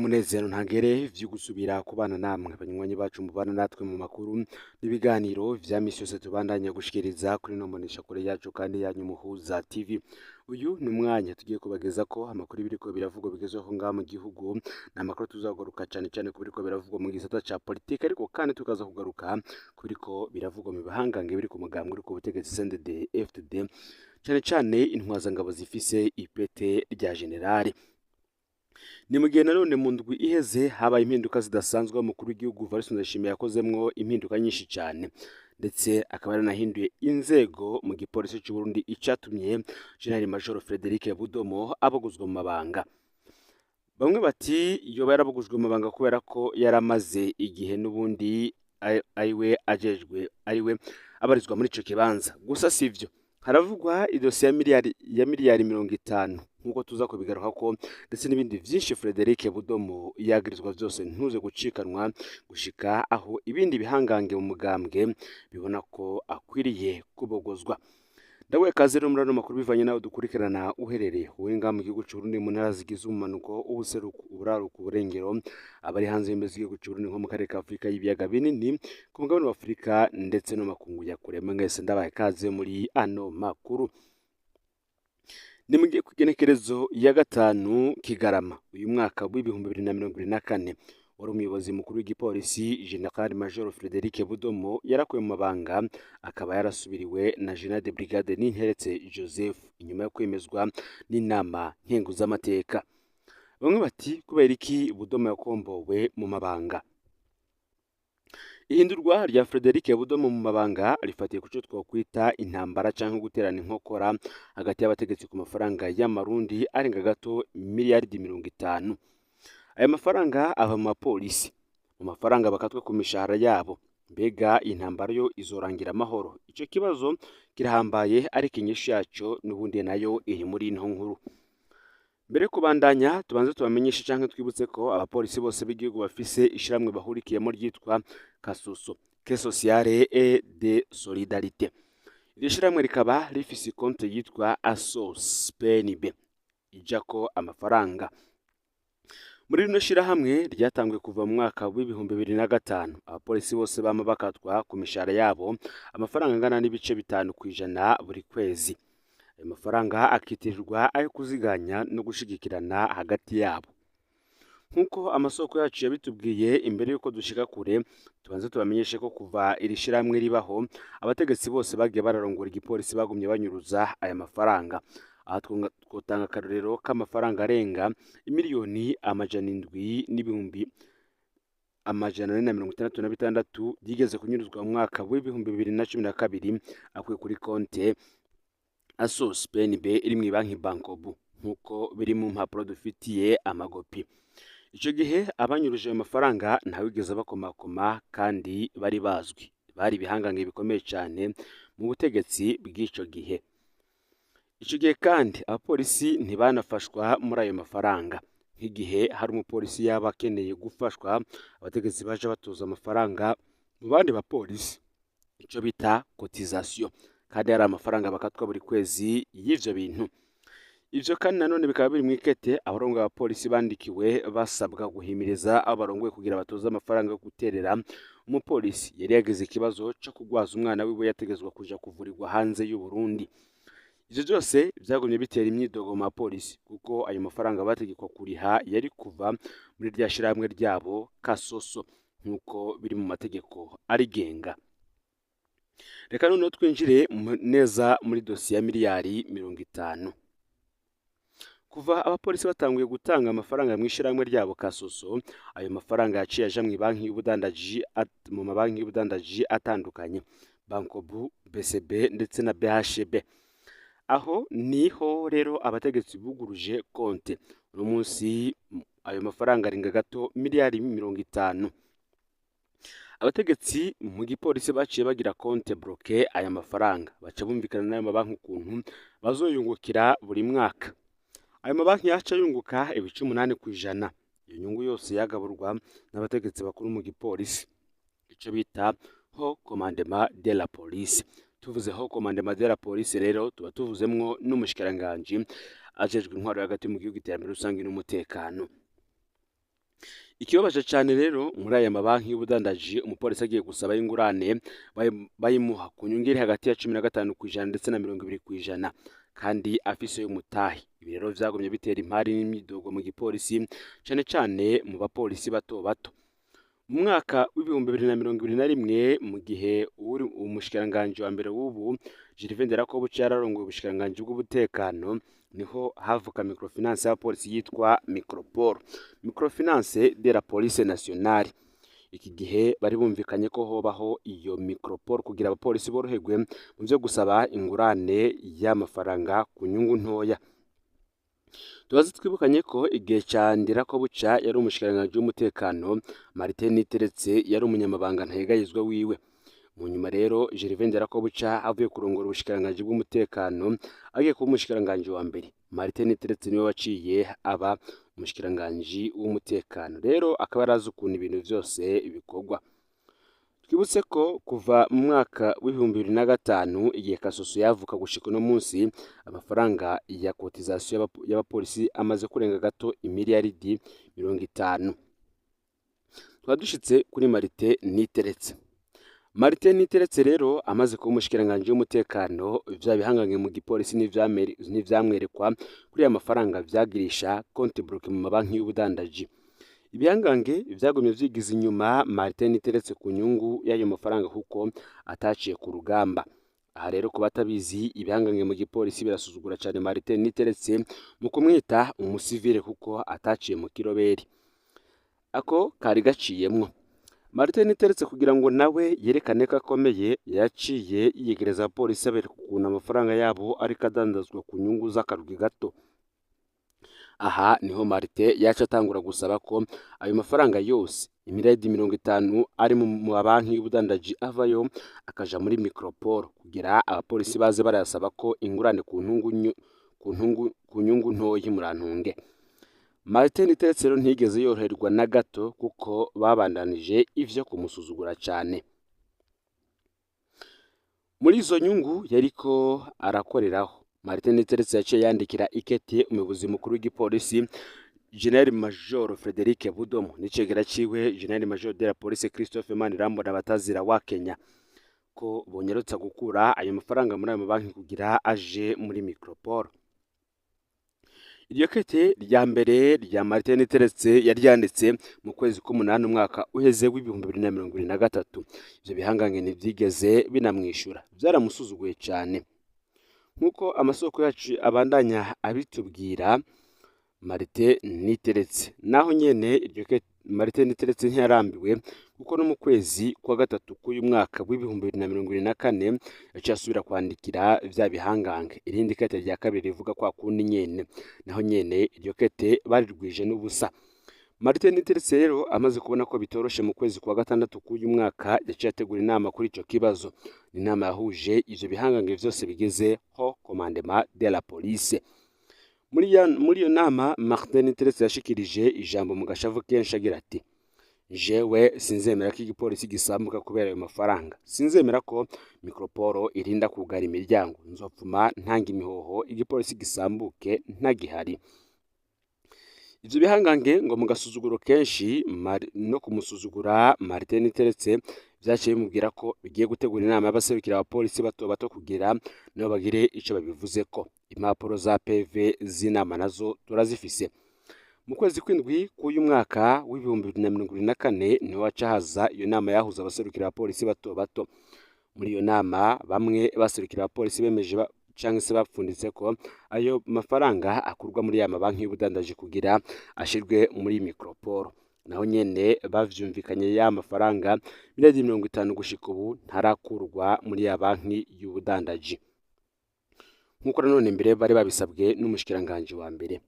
N'umunezero ntangere vyo gusubira kubana namwe, banywanyi bacu mubana natwe mu makuru n'ibiganiro vya misi yose tubandanya gushikiriza kuri no mboneshakure yacu kandi yanyu Muhuza TV. Uyu ni umwanya tugiye kubagezako amakuru biriko biravugwa bigezweho ngaha mu gihugu. Ni amakuru tuzagaruka cane cane ku biriko biravugwa mu gisata ca politike, ariko kandi tukaza kugaruka ku biriko biravugwa mu bihangange biri ku mugambwe uri ku butegetsi CNDD FDD, cane cane intwazangabo zifise ipete rya generale. Ni mu gihe nanone mu ndwi iheze habaye impinduka zidasanzwe. Umukuru w'igihugu Evariste Ndayishimiye yakozemwo impinduka nyinshi cyane, ndetse akaba yaranahinduye inzego mu gipolisi cy'u Burundi, icatumye General Major Frederic Budomo abogozwa mu mabanga. Bamwe bati yoba yarabogojwe mu mabanga kubera ko yaramaze igihe n'ubundi ariwe ajejwe, ariwe abarizwa muri ico kibanza. Gusa sivyo, haravugwa idosiye ya miliyari 50, nk'uko tuza kubigaruka ko, ndetse n'ibindi vyinshi Frederic Budomo yagirizwa. Vyose ntuze gucikanwa gushika aho ibindi bihangange mu mugambwe bibona ko akwiriye kubogozwa. Ndawe kaze rero muri ano makuru, bivanye nawe dukurikirana uherereye wowe ngaha mu gihugu c'u Burundi, mu ntara zigize ubumanuko, ubuseruko, uburaruko, uburengero, abari hanze y'imbibe z'igihugu c'u Burundi nko mu karere ka Afurika y'ibiyaga binini, ku mugabane wa Afurika, ndetse no makungu ya kure. Mwese ndabaye kaze muri ano makuru. Ni mu gihe ku igenekerezo ya 5 Kigarama uyu mwaka w'2024, wari umuyobozi mukuru w'igipolisi General Major Frederic Budomo yarakuwe mu mabanga, akaba yarasubiriwe na General de Brigade Ninteretse Joseph inyuma yo kwemezwa n'inama nkenguzamateka. Bamwe bati kubera iki Budomo yakombowe mu mabanga? Ihindurwa rya Frederic Budomo mu mabanga rifatiye ku cyo twakwita intambara cyangwa guterana inkokora hagati y'abategetsi ku mafaranga y'amarundi arenga gato miliyaridi 50. Aya mafaranga ava mu bapolisi, mu mafaranga bakatwa ku mishahara yabo. Mbega iyi ntambara yo izorangira amahoro? Icyo kibazo kirahambaye, ariko inyishu yacyo n'ubundi nayo iri muri ino nkuru. Mbere yo kubandanya, tubanze tubamenyeshe canke twibutse ko abapolisi bose b'igihugu bafise ishiramwe bahurikiyemo ryitwa Kasuso, Caisse Sociale et de Solidarité. Iri shiramwe rikaba rifise ikonte yitwa Asos PNB ijako amafaranga. Muri rino shirahamwe ryatanguye kuva mu mwaka w'2005, abapolisi bose bama bakatwa ku mishahara yabo amafaranga angana n'ibice 5% buri kwezi. Ayo mafaranga akitirirwa ayo kuziganya no gushigikirana hagati yabo, nk'uko amasoko yacu yabitubwiye. Imbere y'uko dushika kure, tubanze tubamenyeshe ko kuva iri shirahamwe ribaho, abategetsi bose bagiye bararongora igipolisi bagumye banyuruza aya mafaranga. Aha twotanga akarorero k'amafaranga arenga imiliyoni 700,466 yigeze kunyuruzwa mu mwaka w'2012, akuye kuri konte Asos PNB iri mu banki Bankobu, nk'uko biri mu mpapuro dufitiye amagopi. Icyo gihe abanyuruje ayo mafaranga ntawigeze bakomakoma, kandi bari bazwi, bari ibihangange bikomeye cyane mu butegetsi bw'icyo gihe. Icyo gihe kandi abapolisi ntibanafashwa muri ayo mafaranga. Nk'igihe hari umupolisi yaba akeneye gufashwa, abategetsi baje batoza amafaranga mu bandi bapolisi, icyo bita cotisation, kandi hari amafaranga bakatwa buri kwezi y'ivyo bintu. Ivyo kandi nanone bikaba biri mw'ikete abarongoye abapolisi bandikiwe, basabwa guhimiriza abo barongoye kugira batoze amafaranga yo guterera umupolisi yari yagize ikibazo co kugwaza umwana wiwe yategezwa kuja kuvurirwa hanze y'u Burundi. Ivyo byose byagumye bitera imyidogo mu bapolisi, kuko ayo mafaranga bategekwa kuriha yari kuva muri rya shirahamwe ryabo Kasoso, nk'uko biri mu mategeko arigenga. Reka noneho twinjire neza muri dosiye ya miliyari 50. Kuva abapolisi batanguye gutanga amafaranga mu ishyirahamwe ryabo Kasoso, ayo mafaranga yaciye aja mu banki y'ubudandaji, mu mabanki y'ubudandaji atandukanye, Bankobu, BCB ndetse na BHB. Aho niho rero abategetsi buguruje konte. Uno munsi ayo mafaranga arenga gato miliyari 50. Abategetsi mu gipolisi baciye bagira konte bloquée aya mafaranga, baca bumvikana n'ayo mabanki ukuntu bazoyungukira buri mwaka. Ayo mabanki yaca yunguka ibice 8%. Iyo nyungu yose yagaburwa n'abategetsi bakuru mu gipolisi, ico bita haut commandement de la police. Tuvuze haut commandement de la police rero, tuba tuvuzemwo n'umushikiranganji ajejwe intwaro hagati mu gihugu, iterambere rusange n'umutekano. Ikibabaje cane rero, muri aya mabanki y'ubudandaji, umupolisi agiye gusaba ingurane bayimuha ku nyungu iri hagati ya 15% ndetse na 20%, kandi afise y'umutahe. Ibi rero vyagumye bitera impari n'imyidogo mu gipolisi, cane cane mu bapolisi bato bato. Mu mwaka w'2021, mu gihe uri umushikiranganji wa mbere w'ubu Gervais Nderakobuca yararongoye ubushikiranganji bw'umutekano, niho havuka microfinance y'abapolisi yitwa Micropol, Microfinance de la Police Nationale. Iki gihe bari bumvikanye ko hobaho iyo Micropol kugira abapolisi boroherwe mu vyo gusaba ingurane y'amafaranga ku nyungu ntoya. Tubaze twibukanye ko igihe ca Nderakobuca yari umushikiranganji w'umutekano, Martin Niteretse yari umunyamabanga ntayegayezwa wiwe. Mu nyuma rero Gervais Nderakobuca avuye kurongora ubushikiranganji bw'umutekano agiye kuba umushikiranganji wa mbere, Martin Niteretse niwe waciye aba umushikiranganji w'umutekano. Rero akaba yarazi ukuntu ibintu vyose bikorwa. Twibutse ko kuva mu mwaka w'2005, igihe Kasoso yavuka, gushika uno munsi, amafaranga ya cotisation y'abapolisi amaze kurenga gato imiliyaridi 50. Tukaba dushitse kuri Martin Niteretse. Martin Niteretse rero amaze kuba umushikiranganji w'umutekano, vya bihangange mu gipolisi n'ivyamwerekwa kuri aya mafaranga vyagirisha compte bloqué mu mabanki y'ubudandaji. Ibihangange vyagumye vyigiza inyuma Martin Niteretse ku nyungu y'ayo mafaranga kuko ataciye ku rugamba. Aha rero, ku batabizi, ibihangange mu gipolisi birasuzugura cane Martin Niteretse mu kumwita umusivile kuko ataciye mu kiroberi. Ako kari gaciyemwo. Martin Niteretse, kugira ngo nawe yerekane ko akomeye, yaciye yiyegereza abapolisi abereka ukuntu amafaranga yabo ariko adandazwa ku nyungu z'akarwi gato. Aha niho Martin yaca atangura gusaba ko ayo mafaranga yose, imiliyaridi 50 ari mu mabanki y'ubudandaji, avayo akaja muri Micropol kugira abapolisi baze barayasaba ko ingurane ku nyungu ntoyi. Murantunge. Martin Niteretse rero ntiyigeze yoroherwa na gato kuko babandanije ivyo kumusuzugura cane. Muri izo nyungu yariko arakoreraho, Martin Niteretse yaciye yandikira ikete umuyobozi mukuru w'igipolisi, General Major Frederic Budomo, n'icegera ciwe General Major de la Police Christophe Manirambona batazira wa Kenya, ko bonyarutsa gukura ayo mafaranga muri ayo mabanki kugira aje muri Micropol. Iryo kete rya mbere rya Martin Niteretse yaryanditse mu kwezi k'umunani umwaka uheze w'2023. Ivyo bihangange ntivyigeze binamwishura, vyaramusuzuguye cane. Nk'uko amasoko yacu abandanya abitubwira, Martin Niteretse naho nyene iryo kete, Martin Niteretse ntiyarambiwe, kuko no mu kwezi kwa gatatu k'uyu mwaka w'2024 yaciye asubira kwandikira vya bihangange irindi kete rya kabiri rivuga kwa kundi nyene. Naho nyene iryo kete barirwije n'ubusa. Martin Niteretse rero amaze kubona ko bitoroshe, mu kwezi kwa gatandatu k'uyu mwaka yaciye ategura inama kuri ico kibazo. Ni inama yahuje ivyo bihangange vyose bigize Haut Commandement de la Police. Muri iyo nama, Martin Niteretse yashikirije ijambo mu gashavu kenshi agira ati: "Jewe sinzemera ko igipolisi gisambuka kubera ayo mafaranga. Sinzemera ko Micropol irinda kugara imiryango. Nzopfuma ntanga imihoho igipolisi gisambuke ntagihari." Ivyo bihangange ngo mu gasuzuguro kenshi no kumusuzugura Martin Niteretse, vyaciye bimubwira ko bigiye gutegura inama y'abaserukira abapolisi bato bato kugira nabo bagire ico babivuzeko. Impapuro za PV z'inama nazo turazifise. Mu kwezi kw'indwi k'uyu mwaka w'2024 niho haca haza iyo nama yahuza abaserukira abapolisi bato bato. Muri iyo nama, bamwe baserukira abapolisi bemeje canke se bapfunditse ko ayo mafaranga akurwa muri ya mabanki y'ubudandaji kugira ashirwe muri Micropol. Naho nyene bavyumvikanye, ya mafaranga miliyari 50 gushika ubu ntarakurwa muri ya banki y'ubudandaji, nk'uko nanone mbere bari babisabwe n'umushikiranganji wa mbere.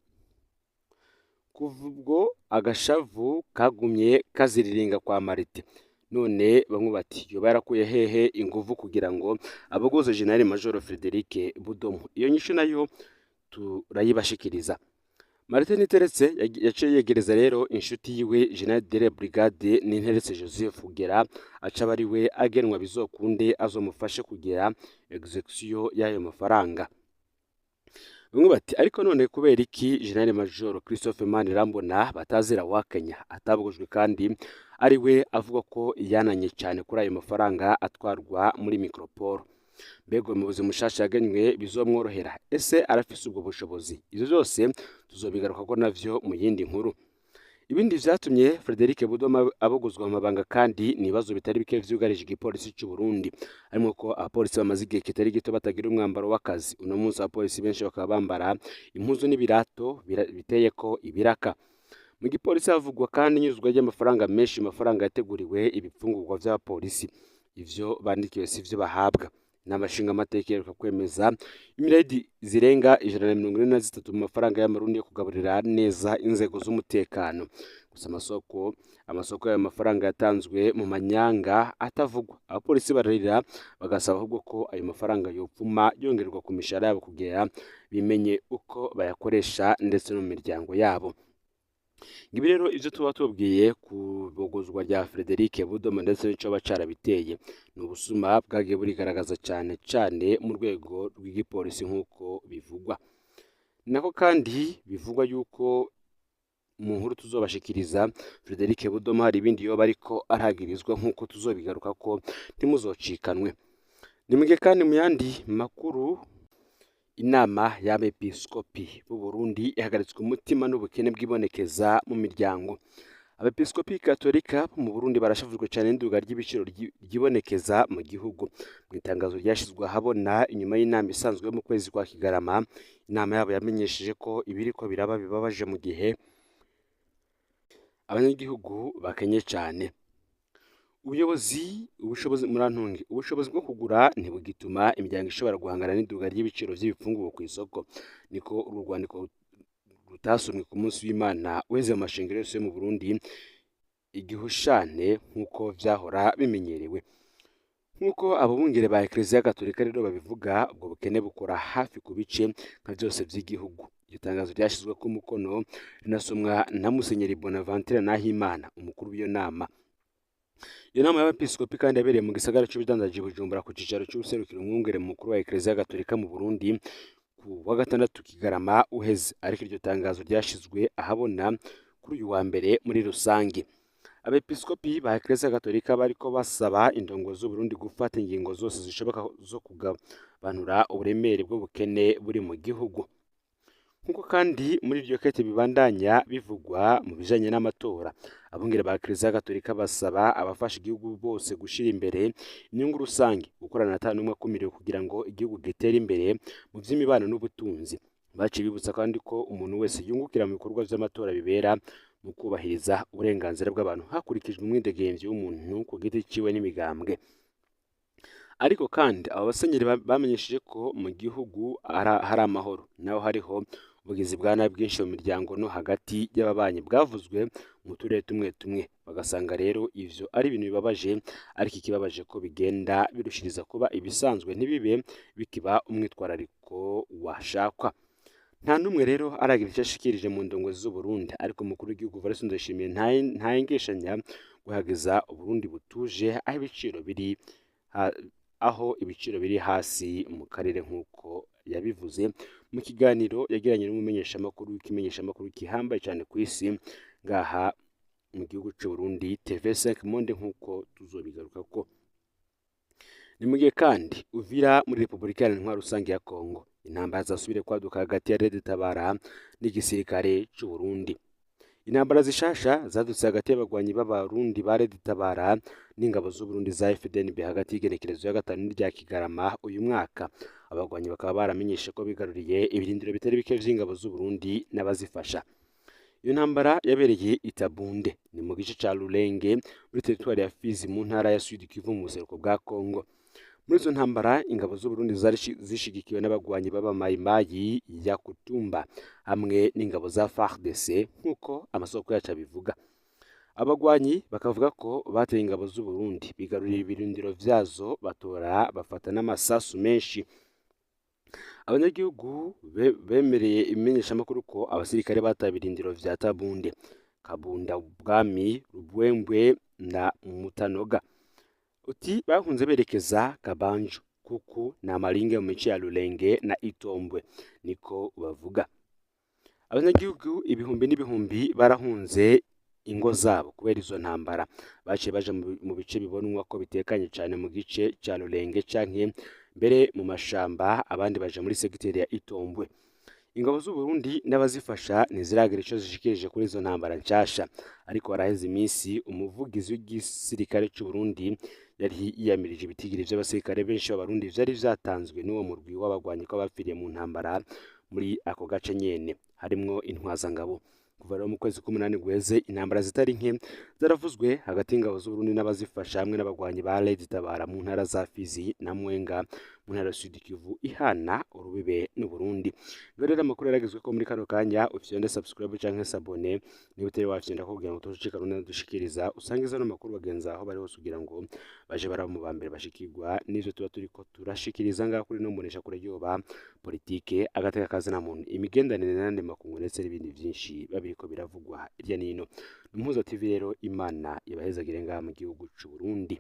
Kuva ubwo agashavu kagumye kaziriringa kwa Martin. None bamwe bati: "Yoba yarakuye hehe inguvu kugira ngo abogoze General Major Frederic Budomo?" Iyo nyishu nayo turayibashikiriza. Martin Niteretse yaciye yegereza rero inshuti yiwe General de Brigade Ninteretse Joseph kugira aca aba ari we agenwa, bizokunde azomufashe kugira exécution y'ayo mafaranga. Bamwe bati ariko none kubera iki General Major Christophe Manirambona batazira wa Kenya atabogojwe kandi ari we avuga ko yananye cyane kuri ayo mafaranga atwarwa muri Micropole? Mbega umuyobozi mushasha yagenywe bizomworohera? Ese arafise ubwo bushobozi? Ivyo vyose tuzobigaruka ko navyo mu yindi nkuru. Ibindi vyatumye Frederic Budoma abogozwa mu mabanga kandi ni ibibazo bitari bike vyugarije igipolisi c'u Burundi, harimo ko abapolisi bamaze igihe kitari gito batagira umwambaro w'akazi. Uno munsi abapolisi benshi bakaba bambara impuzu n'ibirato biteyeko ibiraka. Mu gipolisi havugwa kandi inyuzwa ry'amafaranga menshi, amafaranga yateguriwe ibifungurwa vy'abapolisi. Ivyo bandikiwe sivyo bahabwa. Inama nshingamateka iheruka kwemeza imiredi zirenga 143 mu mafaranga y'amarundi yo kugaburira neza inzego z'umutekano. Gusa amasoko y'ayo mafaranga yatanzwe mu manyanga atavugwa. Abapolisi bararira bagasaba ahubwo ko ayo mafaranga yopfuma yongerwa ku mishahara yabo kugira bimenye uko bayakoresha ndetse no mu miryango yabo. Ngibi rero ivyo tuba tubabwiye ku bogozwa rya Frederic Budoma ndetse n'ico bacarabiteye. Ni ubusuma bwagiye burigaragaza cyane cyane mu rwego rw'igipolisi nk'uko bivugwa. Nako kandi bivugwa yuko mu nkuru tuzobashikiriza Frederic Budoma hari ibindi yoba ariko aragirizwa nk'uko tuzobigaruka ko ntimuzocikanwe. Nimuge kandi mu yandi makuru, inama y'abepiskopi b'u Burundi ihagaritswe umutima n'ubukene bwibonekeza mu miryango. Abepiskopi katolika bo mu Burundi barashavujwe cyane n'iduga ry'ibiciro ryibonekeza mu gihugu. Mu itangazo ryashyizwe ahabona inyuma y'inama isanzwe yo mu kwezi kwa Kigarama, inama yabo yamenyesheje ko ibiriko biraba bibabaje mu gihe abanyagihugu bakenye cyane. Ubushobozi murantunge, ubushobozi bwo kugura ntibugituma imiryango ishobora guhangana n'iduga ry'ibiciro by'ibifungurwa ku isoko. Niko uru rwandiko rutasomwe ku munsi w'Imana uheze mu mashengero yose yo mu Burundi igihushane nk'uko vyahora bimenyerewe. Nk'uko abo bungere ba Eklezia Gatolika rero babivuga, ubwo bukene bukora hafi ku bice nka vyose vy'igihugu. Iryo tangazo ryashyizwe ku mukono rinasomwa na Musenyeri Bonaventure Nahimana, umukuru w'iyo nama. Iyo nama y'abepiskopi kandi yabereye mu gisagara c'ubudandaji Bujumbura ku cicaro c'uwuserukira umwungere mukuru wa Eklezia Gatolika mu Burundi ku wa gatandatu Kigarama uheze, ariko iryo tangazo ryashizwe ahabona kuri uyu wa mbere muri rusange. Abepiskopi ba Eklezia Gatolika bariko basaba indongozi z'Uburundi gufata ingingo zose zishoboka zo kugabanura uburemere bw'ubukene buri mu gihugu. Nk'uko kandi muri iryo kete bibandanya bivugwa mu bijanye n'amatora, abungere ba Eklezia Gatolika basaba abafasha igihugu bose gushira imbere inyungu rusange, gukorana ata n'umwe akumiriwe kugira ngo igihugu gitere imbere mu vy'imibano n'ubutunzi. Baciye bibutsa kandi ko umuntu wese yungukira mu bikorwa vy'amatora bibera mu kubahiriza uburenganzira bw'abantu hakurikijwe umwidegemvyo w'umuntu ku giti ciwe n'imigambwe. Ariko kandi abo basenyeri bamenyesheje ko mu gihugu hari amahoro, naho hariho ubugizi bwa nabi bwinshi mu miryango no hagati y'ababanyi bwavuzwe mu turere tumwe tumwe. Bagasanga rero ivyo ari ibintu bibabaje, ariko ikibabaje ko bigenda birushiriza kuba ibisanzwe ntibibe bikiba umwitwarariko washakwa. Nta n'umwe rero aragira icyo ashikirije mu ndongozi z'Uburundi, ariko umukuru w'igihugu Evariste Ndayishimiye ntayengeshanya guhagiza Uburundi butuje aho ibiciro biri aho ibiciro biri hasi mu karere nk'uko yabivuze mu kiganiro yagiranye n'umumenyeshamakuru w'ikimenyeshamakuru gihambaye cyane ku isi ngaha mu gihugu c'u Burundi TV5 Monde nk'uko tuzobigarukako. Ni mu gihe kandi Uvira muri Repubulika Iharanira Intwaro Rusange ya Kongo intambara zasubire kwaduka hagati ya Red Tabara n'igisirikare c'u Burundi. Intambara zishasha zadutse hagati y'abagwanyi b'Abarundi ba Red Tabara n'ingabo z'Uburundi za FDNB hagati y'igenekerezo ya gatanu n'irya Kigarama uyu mwaka. Abagwanyi bakaba baramenyeshe ko bigaruriye ibirindiro bitari bike vy'ingabo z'Uburundi n'abazifasha. Iyo ntambara yabereye Itabunde ni mu gice ca Rulenge muri teritwari ya Fizi mu ntara ya Sud Kivu mu buseruko bwa Kongo. Muri izo ntambara ingabo z'Uburundi zari zishigikiwe n'abagwanyi b'abamayimayi ya Kutumba hamwe n'ingabo za FARDC nk'uko amasoko yacu abivuga. Abagwanyi bakavuga ko bateye ingabo z'Uburundi bigarurira ibirindiro vyazo batora bafata n'amasasu menshi. Abanyagihugu bemereye imenyeshamakuru ko abasirikare bataye ibirindiro vya Tabunde, Kabunda, Bwami, Rubwembwe na Mutanoga. Uti bahunze berekeza Kabanju Rukuku na Maringe mu mice ya Rulenge na Itombwe, niko bavuga. Abanyagihugu ibihumbi n'ibihumbi barahunze ingo zabo kubera izo ntambara, baciye baja mu bice bibonwa ko bitekanye cane mu gice ca Rulenge canke mbere mu mashamba, abandi baja muri segiteri ya Itombwe. Ingabo z'Uburundi n'abazifasha ntiziragira ico zishikirije kuri izo ntambara nshasha, ariko haraheze iminsi umuvugizi w'igisirikare c'Uburundi yari yiyamirije ibitigiri vy'abasirikare benshi b'Abarundi vyari vyatanzwe n'uwo murwi w'abagwanyi ko bapfiriye mu ntambara muri ako gace nyene, harimwo intwazangabo. Kuva rero mu kwezi k'umunani guheze, intambara zitari nke zaravuzwe hagati y'ingabo z'Uburundi n'abazifasha hamwe n'abagwanyi ba Red Tabara mu ntara za Fizi na Mwenga mu ntara ya Sud Kivu ihana urubibe n'Uburundi. Ngaho rero amakuru yaragezwe ko muri kano kanya ufyonde subscribe canke s'abonner niba utari wafyonda kugira ngo tushikane dushikiriza usangiza no makuru bagenza aho bari hose kugira ngo baje baraba mu bambere bashikirwa n'ivyo tuba turiko turashikiriza ngaho kuri no mbonesha kure yoba politike, agateka kazina muntu, imigenderanire n'andi makungu ndetse n'ibindi vyinshi biba biriko biravugwa hirya n'ino. Umuhuza TV rero, Imana ibahezagire ngaha mu gihugu c'u Burundi.